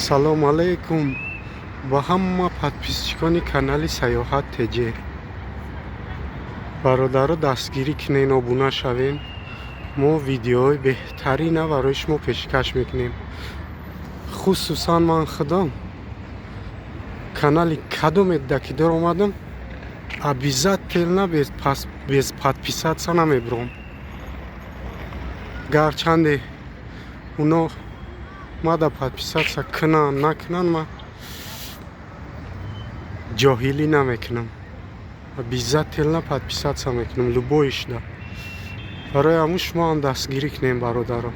Салом алейкум ба ҳама подписчикони канали Саёҳат ТЖ. Бародаро, дастгирӣ кунен, обуна шавем. Мо видеоҳои беҳтарина барои шумо пешкаш мекунем. Хусусан ман худам канали кадоме ки дор омадам, обязательно без подписаться намебурам. Гарчанде уно мада подписаться кунанд, накунанд, ман ҷоҳилӣ намекунам. Обязательно подписаться мекунам любоишда. Барои ҳамун шумо ҳам дастгирӣ кунем, бародаро.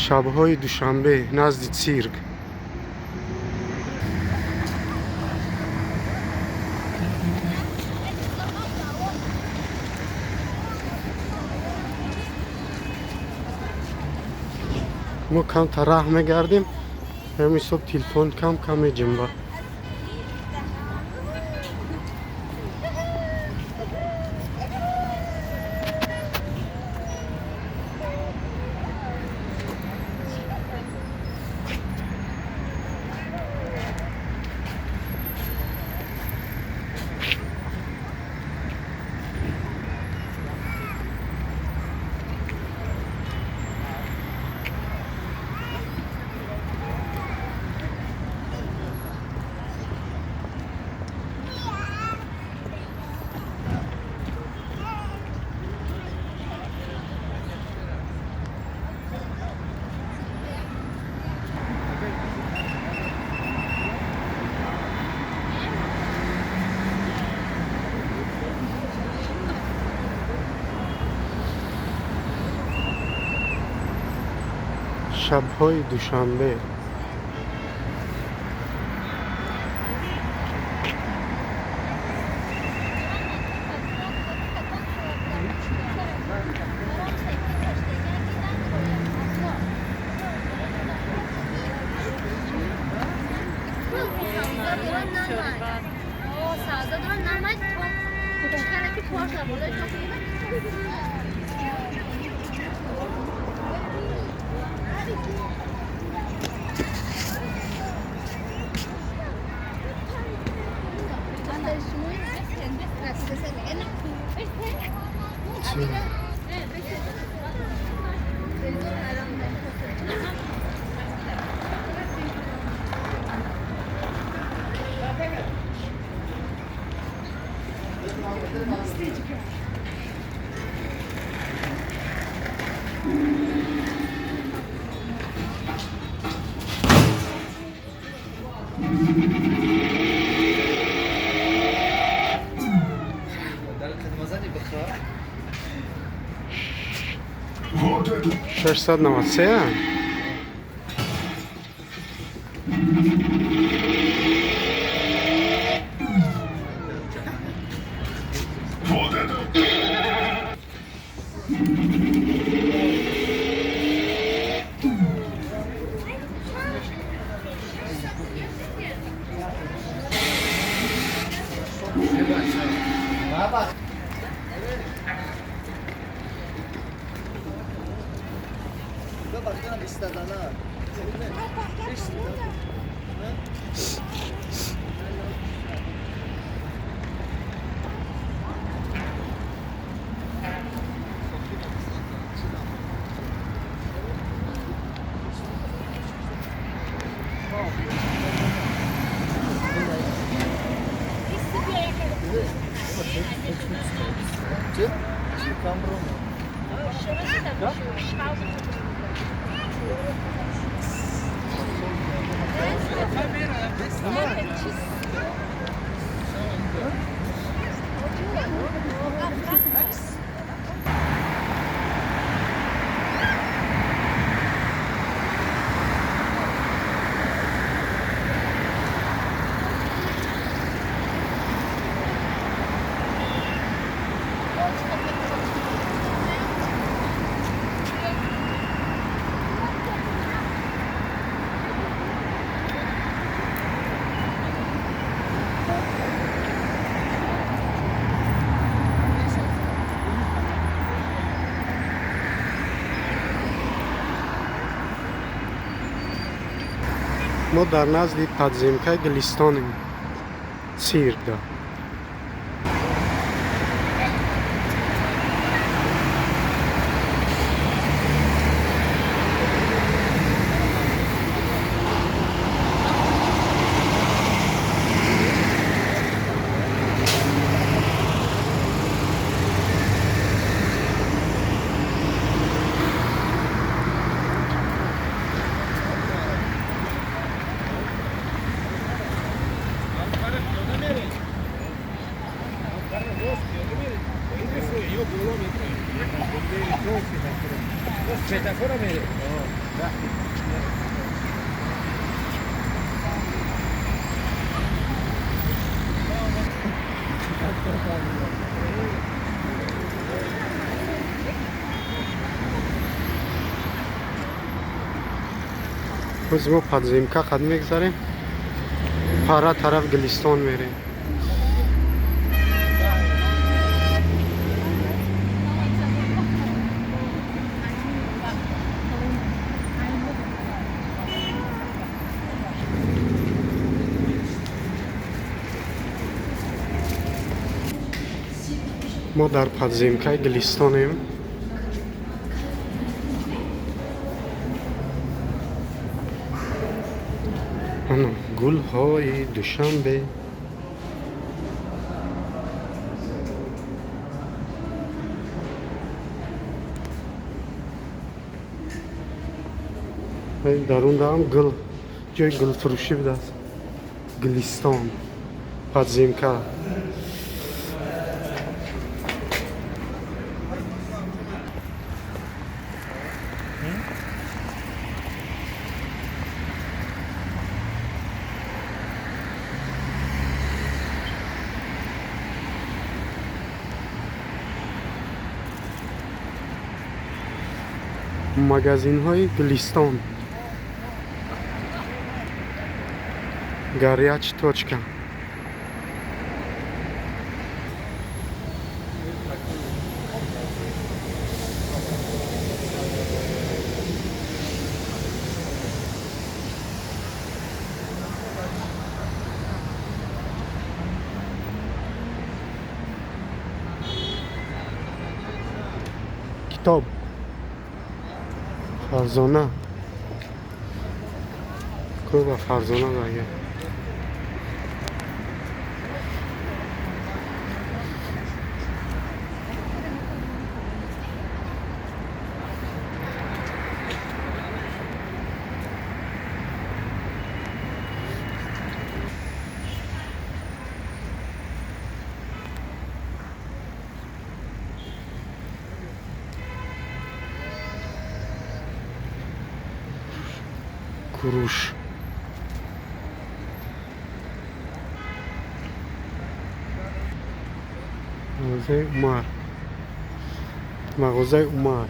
Шабҳои душанбе назди цирк. Мо камтар раҳ мегардем, ҳамин ҳисоб телефон кам кам меҷунба. Шабҳои душанбе. 693. Мо дар назди подземкаи Гулистонем, Сирда. Ҳози мо подземка қад мегзарем, пара тараф Гулистон мерем. Мо дар подземкаи Гулистонем. Ана гулҳои Душанбе. Дарундаам гул, ҷои гулфурӯшӣ будааст. Гулистон, подземка. Магазинҳои Гулистон, горячая точка. Китоб, Фарзона, кӯба Фарзона дага. Куруш. Мағозаи Умар. Мағозаи Умар.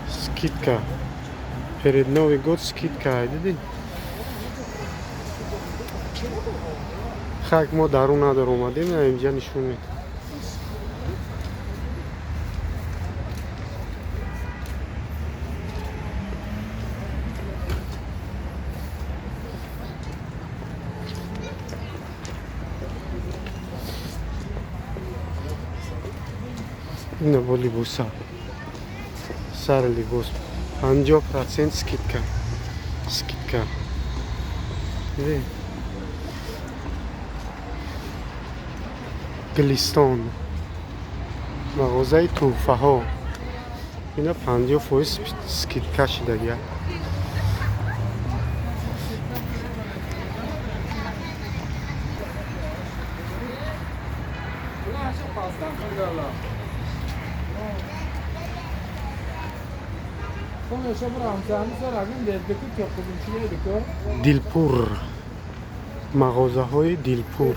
Скидка. Перед Новый год скидка, дидӣ? Хак мо дарун надор омадем, инҷа нишон медиҳем. Ина бо либоса, сар либос 50% скидка, скидка. Дидӣ? Гулистон, мағозаи тӯҳфаҳо. Ина 50% скидка шидагия. Дилпур, мағозаҳои Дилпур.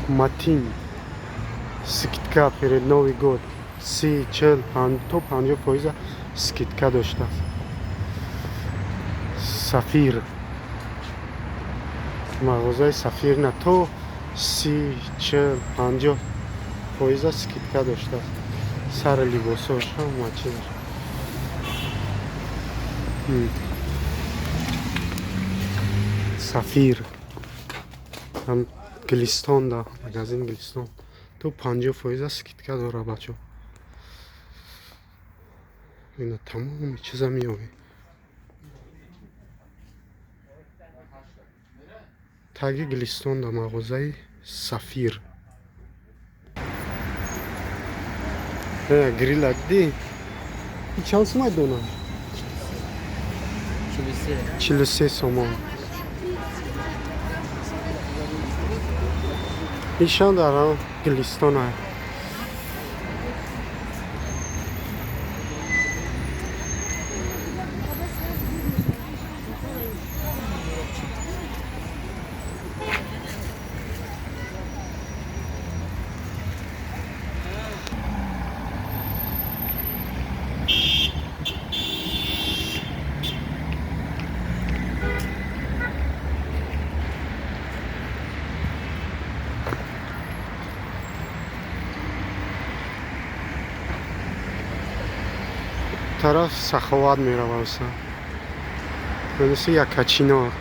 Матин, скидка перед Новый год, 30, 40 то 50% скидка доштааст. Сафир, мағозаи Сафир на то 30, 40, 50% скидка доштааст. Сари либосош, ҳама чизаш. Сафир ҳам Гулистон да, магазин Гулистон то 50% скидка дора, бачо. Ина тамоми чиза меёбӣ. Таги Гулистон да мағозаи Сафир. Грила дидӣ? И чанд сумай дона? 43. 43 сомон. Ишон дар Гулистон. Тараф Саховат мераваса. Мисли Якачинор.